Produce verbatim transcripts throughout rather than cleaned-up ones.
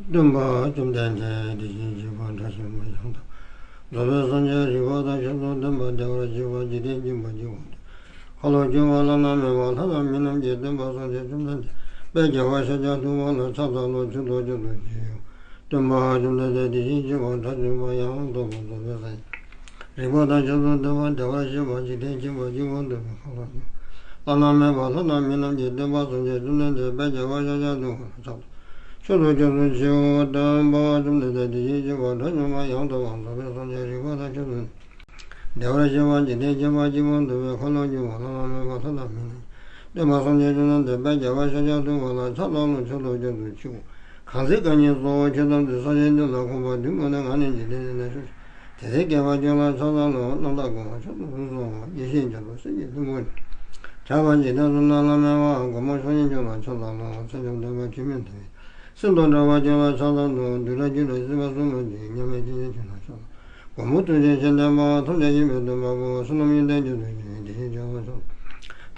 སྟོན་པ་བཅོམ་ལྡན་འདས་དེ་བཞིན་གཤེགས་པ་དགྲ་བཅོམ་པ་ཡང་དག་པར་རྫོགས་པའི་སངས་རྒྱས་རིག་པ་དང་ཆོས་སུ་ལྡན་པ་བདེ་བར་གཤེགས་པ་འཇིག་རྟེན་གཅིག་པ་གཅིག་པུ་སྟེ། འཁོར་ལོས་སྒྱུར་བ་བླ་ན་མེད་པ་ལྷ་དང་མི་རྣམས་ཀྱི་སྟོན་པ་སངས་རྒྱས་བཅོམ་ལྡན་འདས་དཔལ་རྒྱལ་བ་ཤཱཀྱ་ཐུབ་པ་ལ་ཕྱག་འཚལ་ལོ། མཆོད་དོ་སྐྱབས་སུ་མཆིའོ། སྟོན་པ་བཅོམ་ལྡན་འདས་དེ་བཞིན་གཤེགས་པ་དགྲ་བཅོམ་པ་ཡང་དག་པར་རྫོགས་པའི་སངས་རྒྱས་རིག་པ་དང་ཆོས་སུ་ལྡན་པ་བདེ་བར་གཤེགས་པ་འཇིག་རྟེན་གཅིག་པ་གཅིག་པུ་སྟེ། འཁོར་ལོས་སྒྱུར་བ་བླ་ན་མེད་པ་ལྷ་དང་མི་རྣམས་ཀྱི་སྟོན་པ་སངས་རྒྱས་བཅོམ་ལྡན་འདས་དཔལ་རྒྱལ་བ་ཤཱཀྱ་ཐུབ་པ་ལ་ཕྱག་འཚལ་ལོ། མཆོད་དོ་སྐྱབས་སུ་མཆིའོ། སྟོན་པ་བཅོམ་ལྡན་འདས་དེ་བཞིན་གཤེགས་པ་དགྲ་བཅོམ་པ་ཡང་དག་པར་རྫོགས་པའི་སངས་རྒྱས་རིག་པ་དང་ཆོས་སུ་བདེ་བར་གཤེགས་པ་འཇིག་རྟེན་གཅིག་པ་གཅིག་པུ་སྟེ། འཁོར་ལོས་སྒྱུར་བ་བླ་ན་མེད་པ་ལྷ་དང་མི་རྣམས་སྟོན་པ་སངས་རྒྱས་བཅོམ་ལྡན་འདས་དཔལ་རྒྱལ་བ་ཤཱཀྱ་ཐུབ་པ་ལ་ཕྱག་འཚལ་ལོ། མཆོད་དོ་སྐྱབས་སུ་མཆིའོ། གང་ཚེ་བསྐལ་ཉིད་གསོལ་བ་ཁྱོད་བརྩམས་ཏེ། ས་གཞི་འདི་ལ་གོམ་པ་བདུན་བརྐོས་ནས། ང་ནི་འཇིག་རྟེན་འདི་ན་བཞུགས་ཤིང་། དེ་སྲིད་དགེ་བ་ཁྱོད་ལ་ཕྱག་འཚལ་ལོ། རྣམ་དག་དགོངས་པ་མཆོག་ཏུ་གསོལ་ལོ། ཡེ་ཤེས་རྒྱ་མཚོ་སེམས་ཀྱི་ལྷུན་པོ་ནས། ཁྱབ་པ་འཇིག་རྟེན་གསུམ་ན་བླ་མེད་པ། གོང་མ་མཆོག་བཞིན་ཁྱོད་ལ་ཕྱག་འཚལ་ལོ། སེམས་ཅན་འདོད་པ་ཁྱོད་མི་འདོད་པའི། སེམས་དང་བྲལ་བ་ཁྱོད་ལ་ཕྱག་འཚལ་ལོ། བདུད་དགྲ་བཅོམ་པའི་སྲིད་པ་གསུམ་ལ་འཇིགས། མཉམ་མེད་ཆོས་དབྱིངས་ཁྱོད་ལ་ཕྱག་འཚལ་ལོ། མགོན་པོ་ཐུགས་རྗེ་ཆེ་ལྡན་པ། ཐམས་ཅད་མཁྱེན་པའི་སྟོན་པ་པོ། བསོད་ནམས་ཡོན་ཏན་ཁྱོད་དང་ལྡན་པའི། དེ་བཞིན་གཤེགས་པ་མཆོག་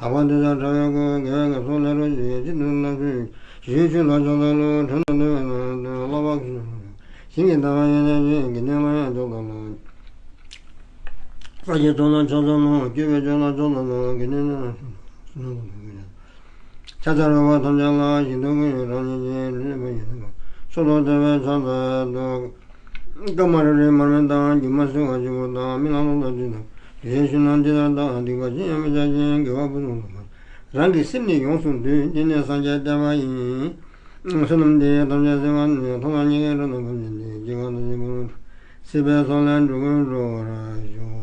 དག་པ་འདི་དག་བྲལ་བའི་སྐུ། དགེ་བའི་རྒྱ་མཚོ་ལས་སྒྲོལ་ཞིང་། སྤྱི་དོན་རྣམ་གསུམ་ཞི་བའི་ཆོས་ལ་ཕྱག་འཚལ་ལོ། དོན་དམ་བདེན་པའི་ལམ་སྟོན་བསླབ་པ་ཞིང་གི་ལྟ་བ་ཡོན་ཏན་ཅན། དགེ་འདུན་ལ་ཡང་ཕྱག་འཚལ་ལོ། ས་གཞིའི་ཚོགས་ལ་ཕྱག་འཚལ་ལོ། སྐྱོབ་པའི་མཆོག་ལ་ཕྱག་འཚལ་ལོ། དགེ་འདུན་ལ་ཕྱག་འཚལ་ལོ། ཕྱག་རྒྱར་རོལ་པ་ཐམས་ཅད་ལ། ཞིང་དུ་ཀུན་གྱི་རང་བཞིན་ཅན། ལུས་ལེགས་པའི་ཡོན་ཏན་པ། མཆོག་ཏུ་བརྩེ་བས་ཕྱག་འཚལ་ལོ། སྐར་མ་རེ་རེའི་མར་མེ་དང་། སྒྱུ་མ་བསིལ་བ་ཆུ་བུར་དང་། རྨི་ལམ་ལོ་ཟླ་སྤྲིན་དང་། དུས་ཡུན་ཕྱི་ནང་འདི་ལྟར་འདའ། སྡིག་པ་ཅི་ཡང་མི་བྱ་ཞིང་། དགེ་བ་ཕུན་སུམ་ཚོགས་པ། རང་གི་སེམས་ནི་ཡོངས་སུ་འདུལ། འདི་ནི་སངས་རྒྱས་བསྟན་པ་ཡིན། བསོད་ནམས་འདི་ཡིས་ཐམས་ཅད་གཟིགས་པ་ཉིད། མཐོང་བ་སྙིང་གའི་རོ་གདོན་ཕམ་བྱས་ཏེ། སྐྱེ་རྒ་ན་འཆིའི་རྦ་ཀློང་འཁྲུགས། སྲིད་པའི་མཚོ་ལས་འགྲོ་ཀུན་སྒྲོལ་བར་ཤོག།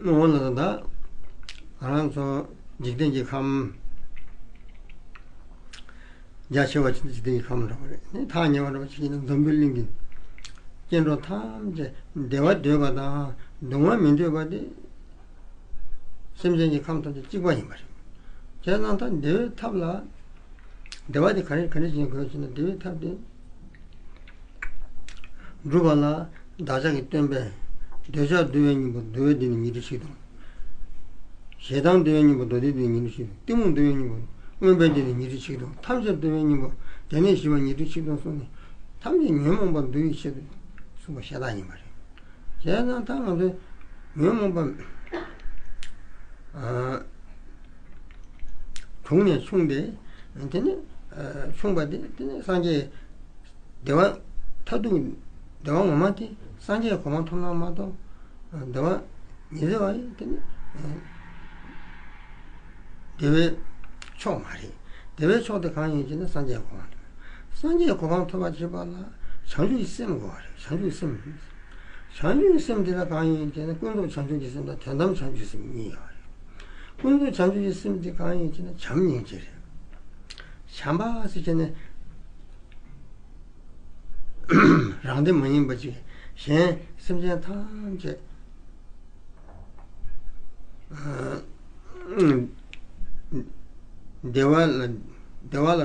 འོ་ན་ད་ང་རང་ཚོ་འཇིག་རྟེན་གྱི་ཁམས། རྒྱ་ཆེ་བ་ཅན་འཇིག་རྟེན་གྱི་ཁམས་འདྲ་བ་རེད། ནི་ཐག་ཉེ་བ་འདྲ་བ་ཅིག་ཡིན་ན་འཛམ་བུའི་གླིང་གི་སྐྱེ་འགྲོ་ཐམས་ཅད་བདེ་བ་འདོད་པ་དང་སྡུག་བསྔལ་མི་འདོད་པ་དེ། སེམས་ཅན་གྱི་ཁམས་ཐམས་ཅད་གཅིག་པ་ཡིན་པ་རེད། བྱས་ཙང་ད་བདེ་བའི་ཐབས་ལ། བདེ་བ་དེ་ག་རེ་ག་རེ་བྱེད་དགོས་ཟེར་ན། བདེ་བའི་ཐབས་དེ། སྒྲུབ་པ་ལ་བདག་ཅག་གི་སྟོན་པས། འདོད་ཆགས་འདུལ་བའི་སྙིང་པོ་འདུལ་བའི་སྡེ་སྣོད་ཉི་ཁྲི་ཆིག་སྟོང་། ཞེ་སྡང་འདུལ་བའི་སྙིང་པོ་མདོ་སྡེའི་སྡེ་སྣོད་ཉི་ཁྲི་ཆིག་སྟོང་། གཏི་མུག་འདུལ་བའི་སྙིང་པོ་མངོན་པའི་སྡེ་སྣོད་ཉི་ཁྲི་ཆིག་སྟོང་། ཐམས་ཅད་འདུལ་བའི་སྙིང་པོ་སྡེ་སྣོད་བཞི་པ་ཉི་ཁྲི་ཆིག་སྟོང་གསུངས་ནས། ཐམས་ཅད་ཉོན་མོངས་པ་འདུལ་བའི་ཆེད་དུ་གསུངས་པ་ཤ་སྟག་ཡིན་པ་རེད། བྱས་ཙང་ད་ང་ཚོས་ཉོན་མོངས་པ། ཨ། དྲུངས་ནས་ཕྱུང་སྟེ། དེ་ནི་ཨ་ཕྱུང་པ་དེ་དེ་ནི་སངས་རྒྱས། བདེ་བ་མཐར་ཐུག་བདེ་བ་ངོ་མ་དེ་སངས་རྒྱས་གོ་འཕང་ཐོབ་ན་མ་གཏོགས། བདེ་བ་ཉི་ཚེ་བ་ཡིན་དེ་ནི་བདེ་བའི་མཆོག་མ་རེད། བདེ་བའི་མཆོག་དེ་གང་ཡིན་ཞེ་ན། སངས་རྒྱས་གོ་འཕང་། སངས་རྒྱས་གོ་འཕང་ཐོབ་པར་བྱེད་པ་ལ་བྱང་ཆུབ་ཀྱི་སེམས་དགོས་པ་རེད། བྱང་ཆུབ་ཀྱི་སེམས། བྱང་ཆུབ་ཀྱི་སེམས་དེ་ལ་གང་ཡིན་ཞེ་ན། ཀུན་རྫོབ་བྱང་ཆུབ་ཀྱི་སེམས་དང་དོན་དམ་བྱང་ཆུབ་ཀྱི་སེམས་གཉིས་ཡོད་རེད། ཀུན་རྫོབ་བྱང་ཆུབ་ཀྱི་སེམས་དེ་གང་ཡིན་ཞེ་ན། བྱམས་སྙིང་རྗེ་རེད། བྱམས་པ་ཟེར་བྱས་ནས་རང་བདེ་མ་ཡིན་པ་ཅིག་གཞན་སེམས་ཅན་ཐམས་ཅད་བདེ་བ་ལ་བདེ་བ་ལ་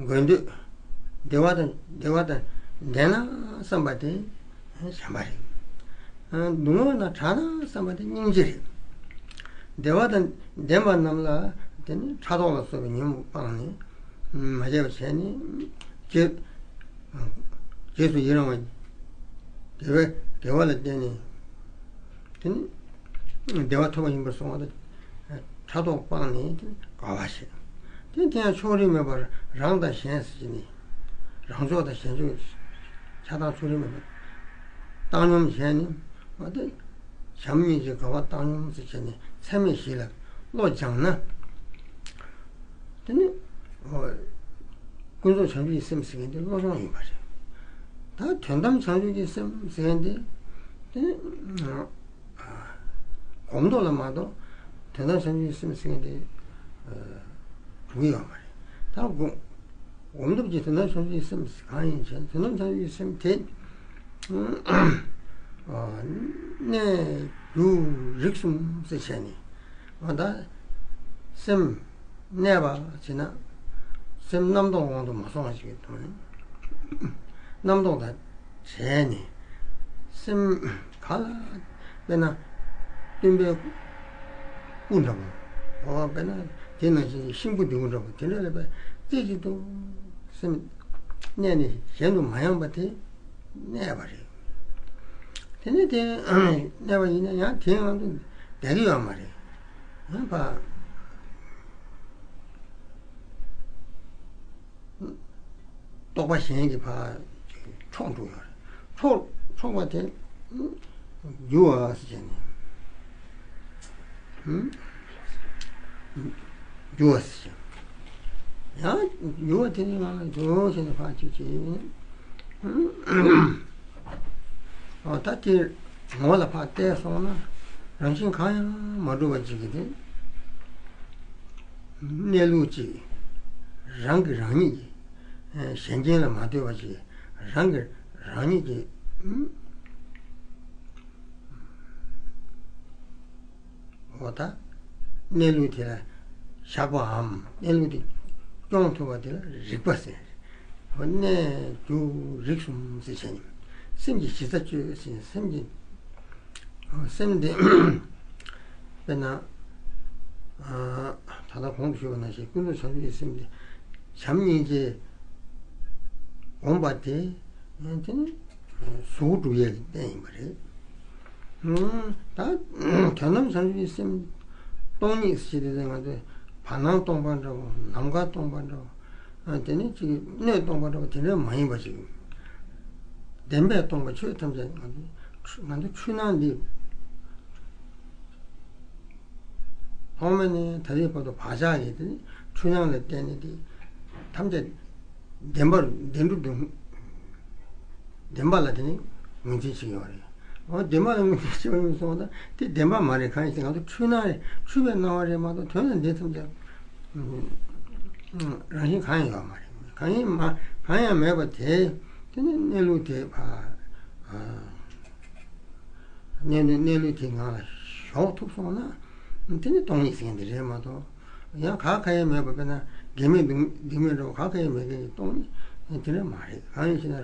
འགོད་འདོད། བདེ་བ་དང་བདེ་བ་དང་ལྡན་ན་བསམ་པ་དེ་བྱམས་པ་རེད། སྡུག་བསྔལ་དང་བྲལ་ན་བསམ་པ་དེ་སྙིང་རྗེ་རེད། བདེ་བ་དང་ལྡན་པ་རྣམས་ལ་དེ་ནི་ཕྲག་དོག་ལ་སོགས་པའི་ཉོན་མོངས་སྤངས་ནས། མ་བྱས་པ་བྱས་ནས། རྗེས་རྗེས་སུ་ཡི་རང་བ། དགེ་བའི་དགེ་བ་ལ་བརྟེན་ནས། དེ་ནི་བདེ་བ་ཐོབ་པ་ཡིན་པར་སོང་བ་དང་། ཕྲག་དོག་སྤངས་ནས་དེ་ནི་དགའ་བ་བྱེད། དེ་དེ་ཡང་ཕྱོགས་རིས་མེད་པར་རང་དང་གཞན་ཟེར་གྱི་ནི། རང་ཕྱོགས་དང་གཞན་ཕྱོགས་ཆགས་སྡང་ཕྱོགས་རིས་མེད་པར་བཏང་སྙོམས་བྱས་ནས། འོ་དེ་བྱམས་སྙིང་རྗེ་དགའ་བ་བཏང་སྙོམས་ཟེར་བྱས་ནས་ཚད་མེད་བཞི་ལ་བློ་སྦྱངས་ན། དེ་ནི་འོ་ཀུན་རྫོབ་བྱང་ཆུབ་ཀྱི་སེམས་ཟེར་མཁན་དེ་བློ་སྦྱོང་ཡིན་པ་རེད། ད་དོན་དམ་བྱང་ཆུབ་ཀྱི་སེམས་ཟེར་མཁན་དེ་དེ་ནི་གོམས་ལྡོག་ལ་མ་གཏོགས་དོན་དམ་བྱང་ཆུབ་ཀྱི་སེམས་ཟེར་མཁན་དེ་གྲུབ་ཀྱི་ཡོད་མ་རེད། ད་གོམས་གོམས་སྟོབས་ཀྱིས་དོན་དམ་བྱང་ཆུབ་ཀྱི་སེམས་གང་ཡིན་ཞེ་ན། དོན་དམ་བྱང་ཆུབ་ཀྱི་སེམས་དེ། གནས་གྱུར་རིགས་གསུམ་ཟེར་བྱས་ནས། ང་ད་སེམས་གནས་པ་ཟེར་ན། སེམས་རྣམ་རྟོག་དབང་དུ་མ་སོང་བ་ཞིག་གི་ཐོག་ནས། རྣམ་རྟོག་དང་བྲལ་ནས། སེམས་ག་ལ་དཔེར་ན་སྟོན་པའི་སྐུ་འདྲ་པོ། འོ་དཔེར་ན་དེ་ནང་བཞིན་གཤིན་པོ་འདི་པོ་འདྲ་པོ་དེ་འདྲ་ལ་དཔེ་རྩེ་གཅིག་ཏུ་སེམས་ གནས་ནས་གཞན་དུ་མ་ཡོང་བ་དེ་གནས་པ་རེད། དེ་ནས་དེ་གནས་པ་ཡིན་ན་ཡང་དེའི་ངང་དུ་བསྡད་ཀྱི་ཡོད་མ་རེད། ཡང་ཕ། རྟོག་པ་གཞན་གྱིས་ཕར་འཕྲོག་འགྲོ་ཡོད་རེད། འཕྲོག་འཕྲོག་པ་དེ་རྒྱུ་བ་ཟེར་བྱས་ནས། རྒྱུ་བ་ཟེར་བྱས། ཡང་རྒྱུ་བ་དེ་ནི་ང་ལ་འགྲོ་ཟེར་ནས་ཕར་ཅིག་བྱས་ཡིན། ཨོ་ད་དེ་ངོ་ལ་ཕར་བལྟས་སོང་ན་རང་བཞིན་གང་ཡང་མ་གྲུབ་པ་ཅིག་གི་དེ། གནས་ལུགས་ཅིག་རང་གིས་རང་ཉིད་ཀྱིས་གཞན་རྐྱེན་ལ་མ་ལྟོས་པ་ཅིག་རང་གིས་རང་ཉིད་ཀྱིས། འོ་ད་གནས་ལུགས་དེ་ལ་བཞག་པའམ་གནས་ལུགས་དེ་སྐྱོང་ཐུབ་པ་དེ་ལ་རིག་པ་ཟེར། འོ་གནས་རྒྱུ་རིག་གསུམ་ཟེར་བྱས་ནས་སེམས་ཀྱི་གཞི་རྩ་བཅོས་ཟེར་སེམས་ཀྱི། སེམས་དེ་དཔེར་ན། ད་ལྟ་གོང་དུ་ཞུས་པ་ནང་བཞིན་ཀུན་རྫོབ་བྱང་ཆུབ་ཀྱི་སེམས་དེ་བྱམས་སྙིང་རྗེ་བསྒོམ་པ་དེ་དེ་ནི་གཟུགས་སྒྲུབ་ཡས་ཀྱི་རྟེན་ཡིན་པ་རེད། ད་དོན་དམ་བྱང་ཆུབ་ཀྱི་སེམས་སྟོང་ཉིད་ཟེར་དེ་ང་ཚོས་བར་སྣང་སྟོང་པ་འདྲ་བོ་ནམ་མཁའ་སྟོང་པ་འདྲ་བོ། དེ་ནི་ཅིག་སྣོད་སྟོང་པ་འདྲ་བོ་དེ་འདྲ་མ་ཡིན་པ་ཅིག་བདེན་པས་སྟོང་པ་ཆོས་ཐམས་ཅད་ང་ཚོ་ང་ཚོ་འཁྲུལ་སྣང་འདི་ཐོག་མེད་ནས་ད་ལྟའི་བར་དུ་བག་ཆགས་ཀྱི་དེ་ནི་འཁྲུལ་སྣང་ལ་བརྟེན་ནས་དེ་ཐམས་ཅད་བདེན་པར་བདེན་གྲུབ་ཏུ་བདེན་པ་ལ་དེ་ནི་ངོས་འཛིན་བྱེད་ཀྱི་ཡོད་རེད། འོ་བདེན་པ་ལ་ངོས་འཛིན་བྱེད་པ་ཡིན་སོང་ད་དེ་བདེན་པ་མ་རེད། གང་ཡིན་ཟེར་ང་ཚོ་འཁྲུལ་སྣང་རེད། འཁྲུལ་པའི་སྣང་བ་རེད་མ་གཏོགས་དོན་ལ་འདི་ཐམས་ཅད་རང་བཞིན་གང་ཡང་ཡོད་མ་རེད། གང་ཡིན་མ་གང་ཡང་མེད་པ་དེ་དེ་ནི་གནས་ལུགས་དེ་ཕ། གནས་ལུགས་གནས་ལུགས་དེ་ངང་ལ་ཞོག་ཐུབ་སོང་ན་དེ་ནི་སྟོང་ཉིད་ཟེར་མཁན་དེ་རེད་མ་གཏོགས། ཡང་ག་ག་ཡང་མེད་པ་དཔེར་ན་དགེ་མེད་སྡིག་སྡིག་མེད་འདྲ་བོ་ག་ག་ཡང་མེད་མཁན་གྱི་སྟོང་ཉིད་དེ་འདྲ་མ་རེད། གང་ཡིན་ཞེ་ན།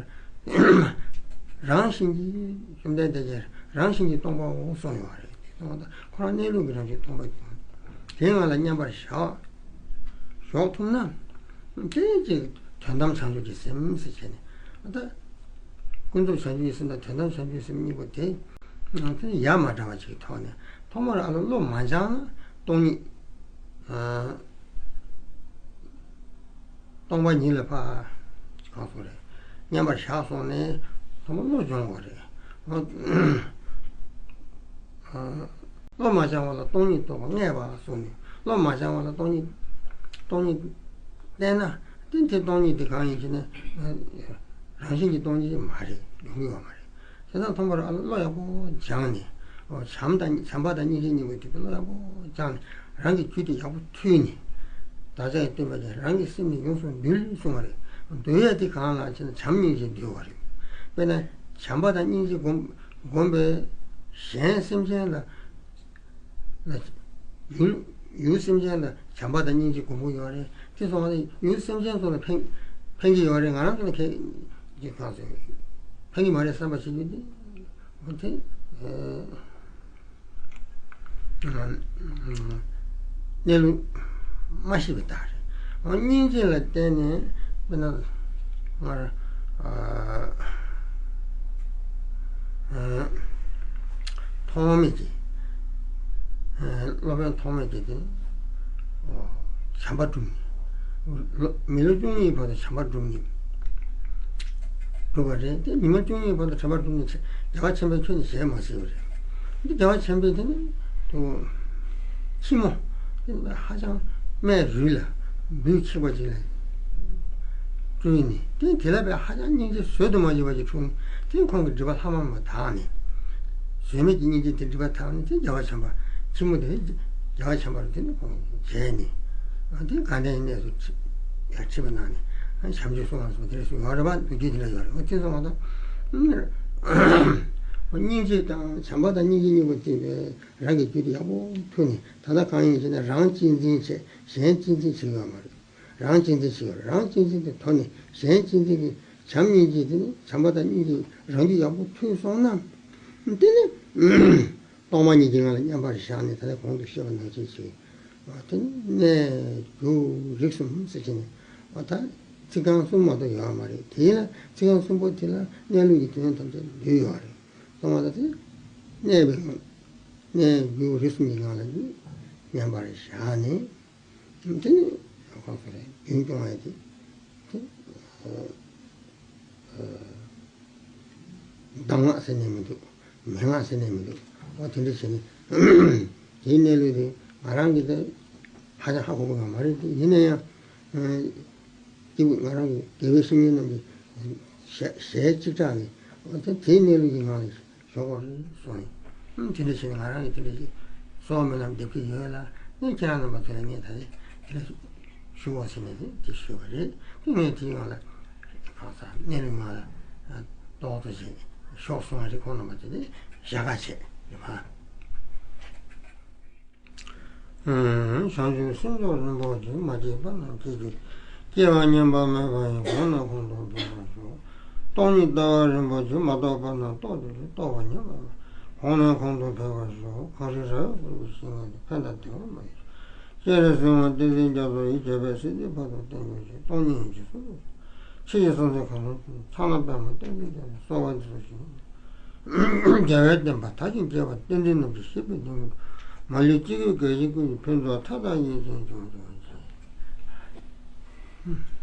རང་བཞིན་གྱིས་བཅོམ་ལྡན་འདས་ཀྱིས་རང་བཞིན་གྱིས་སྟོང་པའོ་གསུངས་ཡོད་རེད། དེ་སྟོང་པ་ཁོ་རང་གནས་ལུགས་ཀྱི་རང་བཞིན་སྟོང་པ་ཡིན། དེའི་ངང་ལ་མཉམ་པར་བཞག་ཞོག་ཐུབ་ན། དེ་ཅིག་དོན་དམ་བྱང་ཆུབ་ཀྱི་སེམས་ཟེར་བྱས་ནས་ད། ཀུན་རྫོབ་བྱང་ཆུབ་ཀྱི་སེམས་དང་དོན་དམ་བྱང་ཆུབ་ཀྱི་སེམས་གཉིས་པོ་དེ། ང་ཚོས་ཡ་མ་བྲལ་བ་ཅིག་གི་ཐོག་ནས་ཐོག་མར་ཨ་ལོ་བློ་མ་སྦྱངས་ན་སྟོང་ཉིད། སྟོང་པ་ཉིད་ལ་ཕར་གང་སོང་རེད། མཉམ་པར་བཞག་སོང་ནས་ཐོག་མར་བློ་སྦྱོང་དགོས་རེད། བློ་མ་སྦྱང་བ་ལ་སྟོང་ཉིད་རྟོགས་པ་ངེས་པ་གསུངས་ནས་བློ་མ་སྦྱང་བ་ལ་སྟོང་ཉིད་སྟོང་ཉིད་བསྟན་ན་དེ་དེ་སྟོང་ཉིད་དེ་གང་ཡིན་ཞེ་ན། རང་བཞིན་གྱིས་སྟོང་ཉིད་མ་རེད། ཡོང་གི་ཡོད་མ་རེད། དེ་དང་མཐུན་པར་ཨ་ལོ་ཡག་པོ་སྦྱངས་ནས། ཨོ་བྱམས་དང་བྱམས་པ་དང་སྙིང་རྗེ་གཉིས་པོ་དེ་བློ་ཡག་པོ་སྦྱངས་ནས་རང་གི་རྒྱུད་དེ་ཡག་པོ་འཐུས་ནས། བདག་ཅག་གི་སྟོན་པ་ཀྱང་རང་གི་སེམས་ནི་ཡོངས་སུ་འདུལ་གསུངས་པ་རེད། འདུལ་ཡས་དེ་གང་ལགས་ཞེ་ན་བྱམས་སྙིང་རྗེས་འདུལ་བ་རེད། དཔེར་ན་བྱམས་པ་དང་སྙིང་རྗེ་བསྒོམ་བསྒོམས་པས་གཞན་སེམས་ཅན་ལ་ལ། ཡུལ་ཡུལ་སེམས་ཅན་ལ་བྱམས་པ་དང་སྙིང་རྗེ་སྒོམ་གྱི་ཡོད་རེད། དེ་སོང་བ་ནི་ཡུལ་སེམས་ཅན་ཚོ་ལ་ཕན་ཕན་གྱི་ཡོད་རེད། ང་རང་ཚོ་ལ་ཁྱད་ཀྱི་གང་ཟེར་ཕན་གྱི་མ་རེད་བསམ་པ་བྱེད་རྒྱུ་དེ་འོ་དེ་གནས་ལུགས་མ་ཤེས་པའི་རྟགས་རེད། འོ་སྙིང་རྗེ་ལ་བརྟེན་ནས་དཔེར་ན་ང་རང་ཐོག་མེད་ཀྱི་སློབ་དཔོན་ཐོག་མེད་ཀྱི་དེ་བྱམས་པ་བསྒྲུབས་ནས་མི་ལོ་བཅུ་གཉིས་བར་དུ་བྱམས་པ་བསྒྲུབས་ནས་བསྒྲུབས་པ་རེད། དེ་ཉི་མ་བཅུ་གཉིས་བར་དུ་བྱམས་པ་བསྒྲུབས་ནས་རྒྱལ་བ་ཆེན་པོས་ཁྱོན་ནས་ཞལ་མ་གཟིགས་པ་རེད། འདི་རྒྱལ་བ་ཆེན་པོས་དེ་ནི་དུ་ཁྱི་མོ་དེ་ནི་ཧ་ཅང་སྨད་རུས་ལ་འབུ་འཁྱིག་པ་ཅིག་ལ་སྤྲུལ་ནས་དེ་དེ་ལ་བས་ཧ་ཅང་སྙིང་རྗེ་བཟོད་དུ་མ་འཇུག་པ་ཅིག་འཁྲུངས་ནས་དེ་ཁོང་གི་སྒྲིབ་པ་ལྷག་མ་མ་དག་ནས་བཟོད་མེད་ཀྱི་སྙིང་རྗེ་དེ་སྒྲིབ་པ་དག་ནས་དེ་རྒྱལ་བ་ཆེན་པོ་ཁྱི་མོ་དེ་རྒྱལ་བ་ཆེན་པོར་དེ་ནི་ཁོང་མཇལ་ནས་དེ་དགའ་ལྡན་གནས་སུ་ཁྲི་ཡར་ཁྲི་པ་གནང་ནས་བྱམས་ཆོས་གསུང་བ་སོགས་དེ་སུ་ཡོད་རེད་པ། འདུ་རྒྱུ་དེ་འདྲ་ཡོད་རེད། འོ་དེ་ཚོ་མ་གཏོགས་སྙིང་རྗེ་དང་བྱམས་པ་དང་སྙིང་རྗེ་གཉིས་པོ་དེ་རང་གི་རྒྱུད་དུ་ཡག་པོ་ཐུག་ནས་ད་ལྟ་གང་ཡིན་ཞེ་ན་རང་གཅེས་འཛིན་བྱས་གཞན་གཅེས་འཛིན་བྱེད་ཀྱི་ཡོད་མ་རེད། རང་གཅེས་འཛིན་བྱེད་ཀྱི་ཡོད་རེད། རང་གཅེས་འཛིན་དེ་དོར་ནས་གཞན་གཅེས་འཛིན་གྱི་བྱམས་སྙིང་རྗེ་དེ་ནི་བྱམས་པ་དང་སྙིང་རྗེ་རང་རྒྱུད་ཡག་པོ་ཐུག་སོང་ན་དེ་ནི་སྟོང་པ་ཉིད་ཀྱི་ངང་ལ་མཉམ་པར་བཞག་ནས་ད་ལྟ་གོང་དུ་བཤད་པ་ནང་བཞིན་བྱེད་དེ་ནི་གནས་རྒྱུ་རིག་གསུམ་ཟེར་གྱི་ནི་ད། ཚིག་རྐང་གསུམ་མ་གཏོགས་ཡོད་མ་རེད། དེ་ལ་ཚིག་རྐང་གསུམ་པོ་དེ་ལ་གནས་ལུགས་ཀྱི་དོན་ཐམས་ཅད་འདུས་ཡོད་རེད། གསུངས་པ་ལྟར་དེ་གནས་པའི་གནས་ཡུལ་རིགས་གསུམ་གྱི་ངང་ལ་ཉན་པར་བཞག་ནས། དེ་ནི་གང་ཟེར་རེད། རྒྱུན་སྐྱོང་བ་དེ་དེ་གདམས་ངག་ཟེར་ནས་མི་འདུག་མན་ངག་ཟེར་ནས་མི་འདུག་འོ་དེ་འདྲ་བྱས་ནས་དེའི་གནས་ལུགས་དེ་ང་རང་གིས་དེ་ཧ་ཅང་ཧ་གོ་གི་ཡོད་མ་རེད། དེ་ཡིན་ན་ཡང་སྐྱེས་བུ་ང་རང་གི་དགེ་བའི་བཤེས་གཉེན་རྣམས་ཀྱི་ཞལ་ཞལ་གཅིག་གྲགས་ནས་འོ་དེ་དེའི་གནས་ལུགས་ཀྱི་ངང་ལ་ཞོག་གོ་གསུངས་ནས། ཨུམ། དེ་འདྲ་བྱས་ནས་ང་རང་གིས་དེ་འདྲ་ཞིག་གསོལ་བ་སྨོན་ལམ་འདེབས་ཀྱི་ཡོད་ལ། ཨེ། ཁྱེད་རང་རྣམ་པ་ཚོ་ལ་ངས་ད་རེས་དེ་འདྲ་ཞུ་བ་ཟེར་ནས་དེ་དེ་ཞུས་པ་རེད། དེ་ངས་དེའི་ངང་ལ་གང་ཟག་གནས་ལུགས་ངང་ལ་ཏོག་ཙམ་ཞིག་ཞོག་སོང་བ་རེད། ཁོང་རྣམ་པ་དེ་ནས་ཞལ་ཁ་བྱས་ཡོད་པ། བྱང་ཆུབ་སེམས་མཆོག་རིན་པོ་ཆེ། མ་སྐྱེས་པ་རྣམས་སྐྱེ་གྱུར་ཅིག་སྐྱེས་པ་ཉམས་པ་མེད་པ་ཡི། གོང་ནས་གོང་དུ་འཕེལ་བར་ཤོག་སྟོང་ཉིད་ལྟ་བ་རིན་པོ་ཆེ། མ་རྟོགས་པ་རྣམས་རྟོགས་གྱུར་ཅིག་རྟོགས་པ་ཉམས་པ་མེད་པ་ཡི། གོང་ནས་གོང་དུ་འཕེལ་བར་ཤོག་གངས་རི་ར་བས་བསྐོར་བའི་ཞིང་ཁམས་འདིར། ཕན་དང་བདེ་བ་མ་ཡིན་ཤོག་སྤྱན་རས་གཟིགས་དབང་བསྟན་འཛིན་རྒྱ་མཚོ་ཡི། རྒྱལ་བའི་སྲིད་འདི་བར་དུ་བརྟན་གྱུར་ཅིག་སྟོང་ཉིད་འོད་ཀྱི་སྲུང་མ། ཕྱི་ཡི་སྲོག་འཛིན་གང་རུང་ཚང་ལ་པདྨོ་བསྟན་འཛིན་རྒྱ་མཚོ། གསོལ་བ་འདེབས་སོ་ཞེས། རྒྱལ་བའི་བསྟན་པ་དར་ཞིང་རྒྱས་པ། བསྟན་འཛིན་རྣམས་ཀྱི་གཤེགས་པའི་གདུང་རྒྱུད། མ་ལུས་སྤྱི་བོའི་གད་ཕྱིར་བཀོད་ཅིག་ཕུན་ཚོགས་མཐའ་དག་ཡིད་བཞིན་འབྱུང་ཤོག་ཅིག